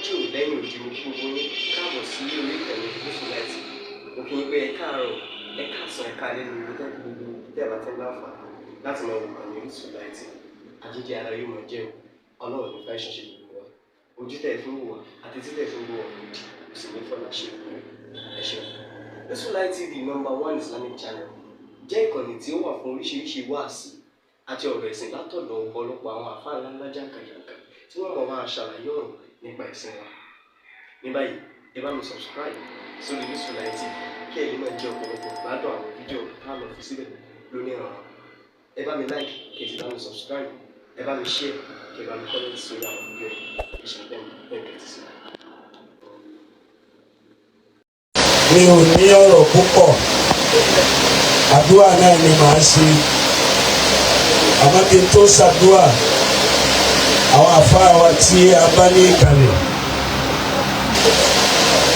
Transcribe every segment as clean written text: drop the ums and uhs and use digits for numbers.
Lájò lẹ́yìn òdi, mo kí gbogbo yín káàbọ̀ sí orí ìkànnì Gúúsù Láìtì. Mo kí yín pé ẹ káàárọ̀, ẹ káàsán, ẹ káalẹ́ ní ibi tẹ́ gbogbo tẹ́ bá ti ń láǹfààní láti máa wò ìkànnì Orísun Láìtì. Àjíjẹ ara yóò máa jẹun, Ọlọ́run ní fẹ́ ṣiṣẹ́ gbogbo wa. Ojú tẹ̀ fún wò wá àti títẹ̀ fún wò wá òdì kò sì ní fọlá ṣe ìpínlẹ̀. Ẹ ṣeun. Orísun Light TV, number one Islamic channel, jẹ́ ìkànnì tí ó wà fún oríṣiríṣi wáàsí àti ọ̀rọ̀ ẹ̀sìn látọ̀dọ̀ ọ̀pọ̀lọpọ̀ àwọn àfáà ńláńlá jàǹkàjàǹkà tí wọ́n mọ̀ máa ṣàlàyé ọ̀rọ̀ nípa ẹ̀sìn wa. Ní báyìí, ẹ bá mi subscribe sórí Orísun Light TV kí ẹ̀yin náà jẹ́ ọ̀pọ̀lọpọ̀ gbádùn àwọn fídíò tá a lọ fi síbẹ̀ lónìí ọ̀rọ̀. Ẹ bá mi like, kí ẹ sì bá mi subscribe, ẹ bá mi share, kí ẹ bá mi comment sórí àwọn fídíò yìí. Ẹ ṣe bẹ́ẹ̀ bẹ́ẹ̀ tẹ́tí sí. Mi ò ní ọ̀rọ̀ púpọ̀, àdúrà náà ni màá ṣe. Àmọ́ kí n tó ṣàdúrà, àwọn àfáà wa tí a bá ní ìkàlẹ̀,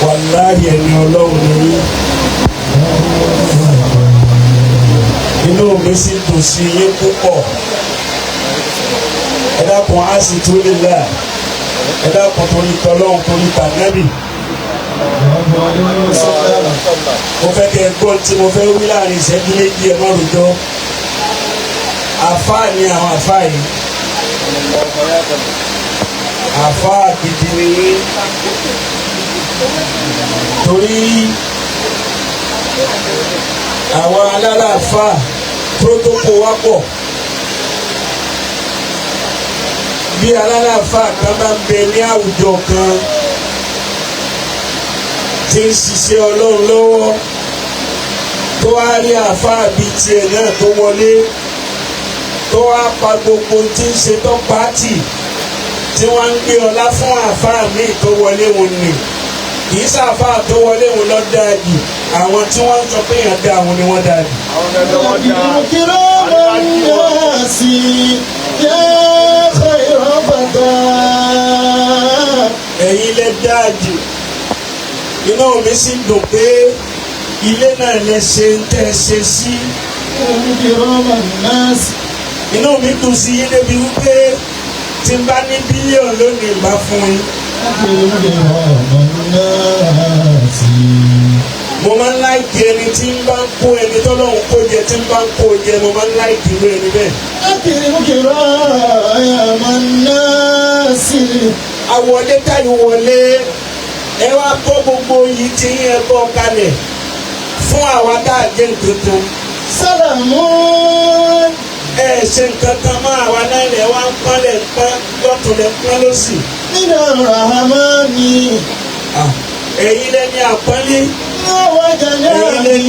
wàláhì, ẹni Ọlọ́run ni yín. Inú mi sì dùn sí yín púpọ̀. Ẹ dákun, á sì tún lè là. Ẹ dákun, torí tọlọ́run, torí tànẹ́bì, mo fẹ́ kẹ́ ẹ gbọ́ tí mo fẹ́ wí láàrin ìṣẹ́jú 2. Ẹ má rojọ́. Àfáà ni àwọn àfáà yìí, àfáà gidi ni yín, torí àwọn alálàáfáà protocol wa pọ̀. Bí alálàáfáà kan bá ń bẹ ní àwùjọ kan tí ń ṣiṣẹ́ Ọlọ́run lọ́wọ́, tó wá rí àáfàá bíi tiẹ̀ náà tó wọlé, tó wá pa gbogbo tí ń ṣe tó pàtì, tí wọ́n ń gbé ọlá fún àáfàá míì tó wọlé wọn nì, kì í sàáfàá tó wọlé wọn lọ dáa jù. Àwọn tí wọ́n ń sọ pé èèyàn dá àwọn ni wọ́n dáa jù. كرام الناس يا خير فتى. Ẹ̀yin lẹ dáa jù. Inú mi sì dùn pé ilé náà lẹ ṣe ń tẹ́ ṣe sí. كرام الناس. Inú mi dùn sí yín débi wípé tí n bá ní bílíọ̀nù lónìí, n bá fún yín. كرام الناس. Mo máa ń like ẹni tí ń bá ń kó ẹni tọ́lọ́hún kó jẹ, tí ń bá ń kó jẹ. Mo máa ń like irú ẹni bẹ́ẹ̀. أكرم كرام الناس. Àwọlé táyì wọlé, ẹ wá kó gbogbo yìí tí yín, ẹ bọ́ kalẹ̀ fún àwa tá a jẹ́ nǹkan kan. سلام. Ẹ ṣe nǹkan kan mọ́ àwa náà, lẹ̀ wá ń pọ́n, lẹ̀ ń pọ́n lọ́tún, lẹ̀ ń pọ́n lọ́sì. من الرحمن. Ẹ̀yin lẹni àpọ́nlé. وجنابه.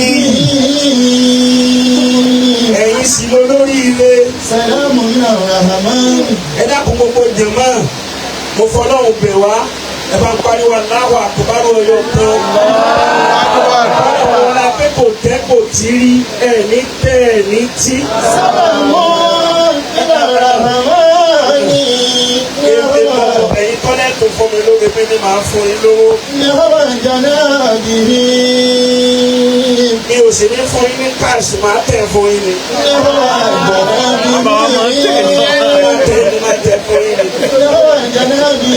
Ẹ̀yin sì lólórí ilé. سلام من الرحمن. Ẹ dákun, gbogbo jẹ̀mọ́, mo fọlọ́hún bẹ̀ wá, ẹ bá ń pariwo Allahu Akbar ọyọ kan. Ọlọ́run la pé kò tẹ́ kò tí rí ẹ̀ ní tẹ́ ẹ̀ ní tí. سلام من الرحمن. Èdè mọ̀ ẹ̀yin kọ́lẹ́ tó fún mi lóge pé ní màá fún yín lówó. نحو جنابه. Mi ò sì ní fún yín ní cash, màá tẹ̀ fún yín ni. نحو جنابه. Màá tẹ̀ ní, màá tẹ̀ fún yín ni. نحو جنابه.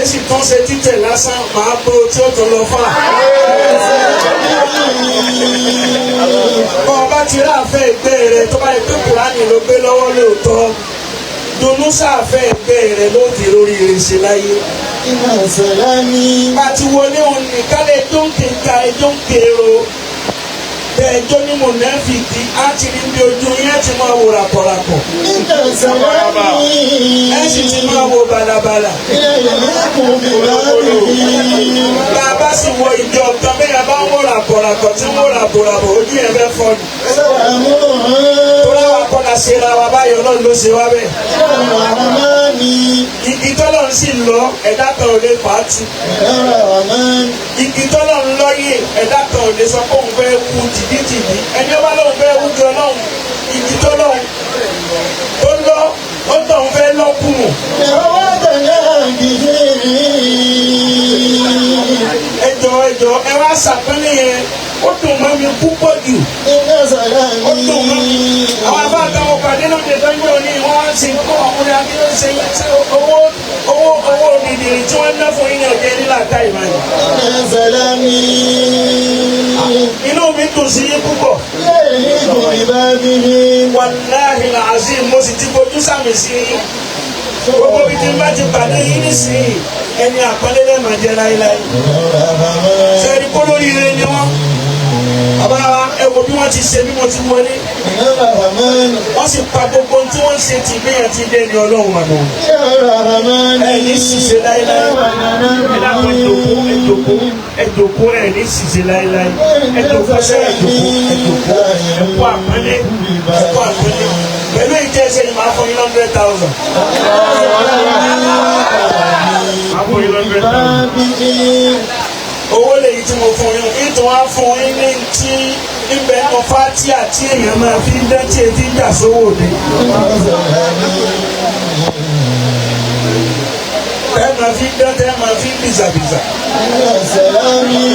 Èsì tó ṣe títẹ̀ lásán, màá bó tí ó tó lọ fà. Bọ́ ọ bá ti rí àfẹ́ ìgbẹ́ rẹ, tó bá yẹ pé Kùránì ló gbé lọ́wọ́ lóòótọ́, dunnú sáfẹ́ ìgbẹ́ rẹ ló fi lórí ìrìnsẹ̀ láyé. إن سلامي. Bá a ti wọlé òun nìkan lè jó ń kéka, ẹjọ́ ń kérò bẹ́ẹ̀, ẹjọ́ ní mọ̀nàfìkì á ti rí bí ojú yín á ti máa wò ràpọ̀ràpọ̀. إن سلامي. Ẹ sì ti máa wo balabala. يليق ببابه. Bá a bá sì wọ ìjọ kan, bẹ́ẹ̀ bá ń wò ràpọ̀ràpọ̀ tí ń wò ràpọ̀ràpọ̀, ojú yẹn fẹ́ fọ́ ni. سلام. Tó láwa kọ́ la ṣe ra wa báyọ̀ náà ló ṣe wá bẹ́ẹ̀. من الرحمن. Igi tọ́lọ̀ ń sì lọ, ẹ̀dá kan ò lè fà á tu. من الرحمن. Igi tọ́lọ̀ ń lọ́yè, ẹ̀dá kan ò lè sọ pé òun fẹ́ wú tìbítìbí. Ẹni ó bá lóun fẹ́ wú jọ lọ́hùn, igi tọ́lọ̀ tó lọ, ó tọ̀ ń fẹ́ lọ́kùnrin. نحو جنابه. Ẹjọ, ẹjọ, ẹ wá ṣàpẹ́lẹ̀ yẹn, ó dùn mọ́ mi púpọ̀ jù. إن Ó dùn mọ́ mi. سلامي. Àwọn afáàtàwọn pàdé lóde tó ń gbé òní, wọ́n á ṣe kọ́ ọkùnrin akíló ṣe owó owó owó dìdìrì tí wọ́n ná. ná fún yín ní ọjọ́ nílà ká ìmọ̀ yìí. إن سلامي Inú mi dùn sí yín púpọ̀. يليق ببابه Wàláhì làásì mo sì ti fojú sàmì sí yín. Gbogbo ibi tí n bá ti pàdé yín nísìnyí ẹni àpọ́nlé lẹ́ẹ̀ máa jẹ́ láéláé. Sẹ́ni kó lórí ire ni wọ́n. Bàbá wa ẹ wo bí wọ́n ti ṣe bí wọ́n ti wọlé. الرحمن Wọ́n sì pa gbogbo ohun tí wọ́n ń ṣe tì gbéyàn ti dé ní Ọlọ́run àná. يا الرحمن Ẹ ní ṣìṣe láéláé. Ẹ dákun ẹ jòkó ẹ jòkó ẹ jòkó ẹ ní ṣìṣe láéláé. Ẹ jòkó sẹ́ ẹ jòkó ẹ jòkó ẹ kú àpọ́nlé ẹ kú àpọ́nlé. Pẹ̀lú ìjẹ́sẹ̀ ni màá fún yín 100,000. Màá fún yín 100,000. ببابه Owó lèyí tí mo fún yín ìtàn wá fún yín ní tí ibẹ̀ nù fátíà tí èèyàn máa fi ń dán tí etí ń dà sówó òde. Tẹ́ máa fi ń dán tẹ́ máa fi ń bìzàbìzà. إن سلامي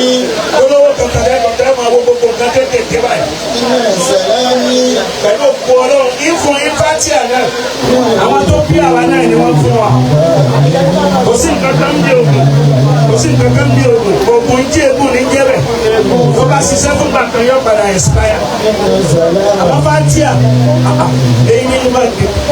Olówó kankan lẹ́kọ̀ọ́ tẹ́ máa wo gbogbo nǹkan kéékèèké báyìí. إن سلامي Pẹ̀lú òkú Ọlọ́run ìfún yín fátíà náà. Àwọn tó bí àwa náà ni wọ́n fún wa. Kò sí nǹkan kan bí oògùn. Kò sí nǹkan kan bí oògùn. Oògùn jí egun ní jẹ́bẹ̀. Tó bá ṣiṣẹ́ fún gbàkan yóò padà expire. إن سلامي Àwọn fátíà èyí ni bá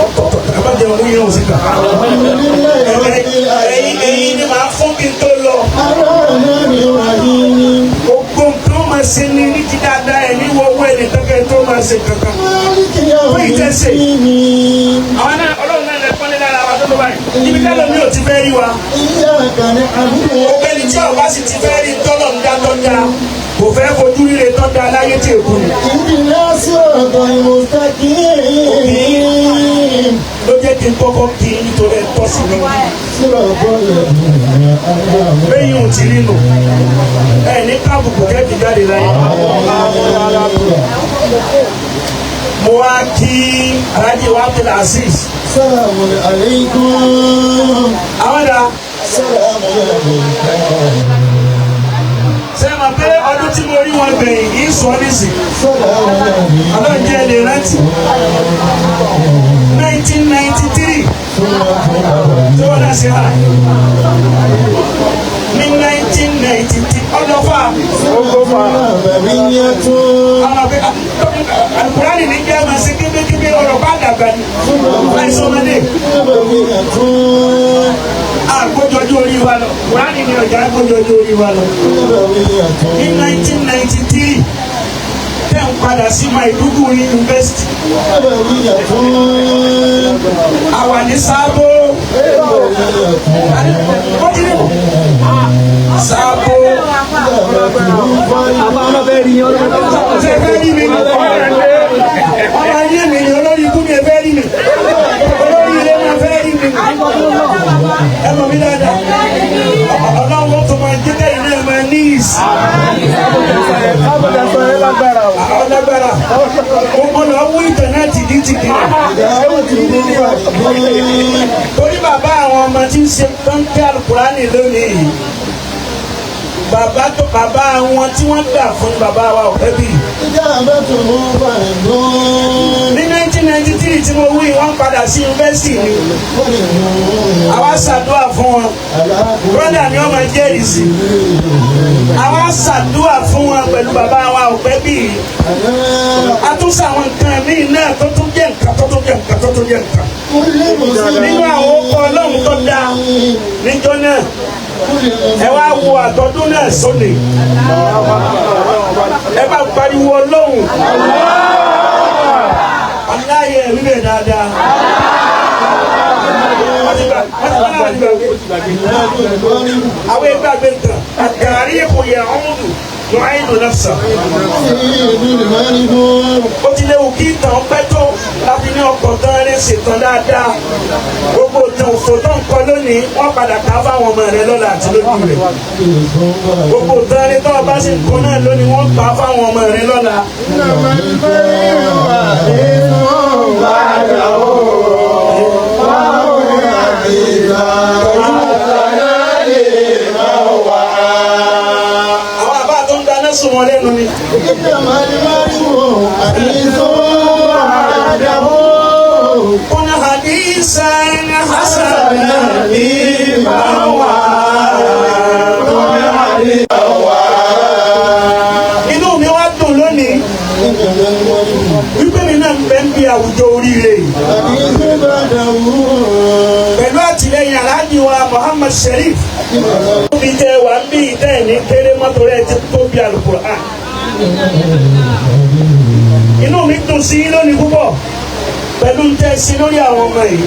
ọ̀tọ̀ọ̀tọ̀ àbájẹ òun yẹn ò sí kà. الحمد لله رب Ẹ̀yin العالمين ẹ̀yin ni màá fún kí n tó lọ. الرحمن الرحيم Gbogbo nǹkan máa ṣe ni ní ti dáadáa ẹ̀ ní wọ́wọ́ ẹ̀ nìkan tó máa ṣe kankan. مالك يوم الدين Àwọn náà Ọlọ́run náà lè pọ́nlé lára wa tó tó báyìí. Ibi ká lómi ò ti fẹ́ rí wa. إياك نعبد Ọ̀gbẹ́ni tí ọba sì ti fẹ́ rí tọ́lọ̀ ń dá tọ́ da. Kò fẹ́ fojú ríre tọ́ da láyé tí èkó ni. اهدنا الصراط المستقيم Ló jẹ́ kí n kọ́kọ́ kí n nítorí ẹ tọ́ sí mi. صراط الذين أنعمت Lẹ́yìn ò ti rí nù. Ẹ ní káàbùkù kẹ́ẹ̀kì jáde láyé. Mo wá kí Alhaji wa Abdul Aziz. سلام عليكم Àwọn dà سلام عليكم ṣe mọ̀ pé ọdún tí mo rí wọn gbẹ̀yìn yìí sọ nísìn. سلام عليكم Ọlọ́run jẹ́ lè rántí. 1993 tí wọ́n náà ṣe wá. Ní 1993 ọlọ́fà برية àwọn àgbẹ̀ alukurani ní jẹ́ máa ṣe kébékébé ọ̀rọ̀ bá dàgbà ni. Láìsọ ọmọdé برية àgbójọjú orí wa lọ. Kurani ní ọjà àgbójọjú orí wa lọ. برية Ní 1993 tẹ́ ń padà sí Maiduguri University. برية Àwa ní Sábó. Sábó. Ṣé ẹ fẹ́ rí mi? Ọmọ ayé mi ni olórí ikú mi ẹ fẹ́ rí mi. Olórí ilé máa fẹ́ rí mi. Ẹ mọ̀ mí dáadáa. Ọlọ́run ó tún máa jẹ́ kẹ́yìn náà máa ní ìsìn. Àwọn lágbára. Mo lọ wú ìtàn náà tìdí tìdí. Torí bàbá àwọn ọmọ tí ń ṣe pọ́ńpẹ́ alukurani lónìí yìí. Bàbá tó bàbá wọn tí wọ́n gbà fún bàbá wa ọ̀pẹ́ bíi. إجابته فرد Ní 1993 tí mo wí wọ́n padà sí yunifásitì ni. Àwa ṣàdúrà fún wọn. Brọ́dà ni wọ́n máa jẹ́rìí sí. Àwa ṣàdúrà fún wọn pẹ̀lú bàbá wa ọ̀pẹ́ bíi. A tún ṣàwọn nǹkan míì náà tó tún jẹ́ nǹkan tó tún jẹ́ nǹkan tó tún jẹ́ nǹkan. Nínú àwọn ọkọ̀ Ọlọ́run tó dáa níjọ́ náà ẹ wá wo àtọ́dún náà sóni. Ẹ bá pariwo Ọlọ́run. Aláyẹ ẹ̀rí bẹ̀ dáadáa. Wọ́n ti gbà wọ́n ti gbà wọ́n ti gbàgbé. Àwọn ẹgbàgbé nǹkan. Àtàrí kò yẹ ọ̀hún dùn àìlù nafsa. Ó ti léwu kí ìtàn pẹ́ tó láti ní ọkọ̀ tán lè ṣètàn dáadáa. Gbogbo ìtàn òfò tó ń kọ lónìí wọ́n padà ká fáwọn ọmọ rẹ lọ́la àti lójú rẹ̀. Gbogbo ìtàn rẹ tó o bá sì ń kọ náà lónìí wọ́n pa fáwọn ọmọ rẹ lọ́la. Àwọn àbá tó ń dáná sùn wọn lẹ́nu ni. Kún hadisan hasanan liman wa. oríire yìí. حديث بعده Pẹ̀lú àtìlẹ́yìn Alhaji wa Muhammad Sherif. Tóbi tẹ wà ń bí tẹ́ ẹ̀ ní kéré mọ́tò rẹ̀ ti tóbi Al-Qur'an. Inú mi dùn sí yín lónìí púpọ̀ pẹ̀lú ń tẹ́ sí lórí àwọn ọmọ yìí.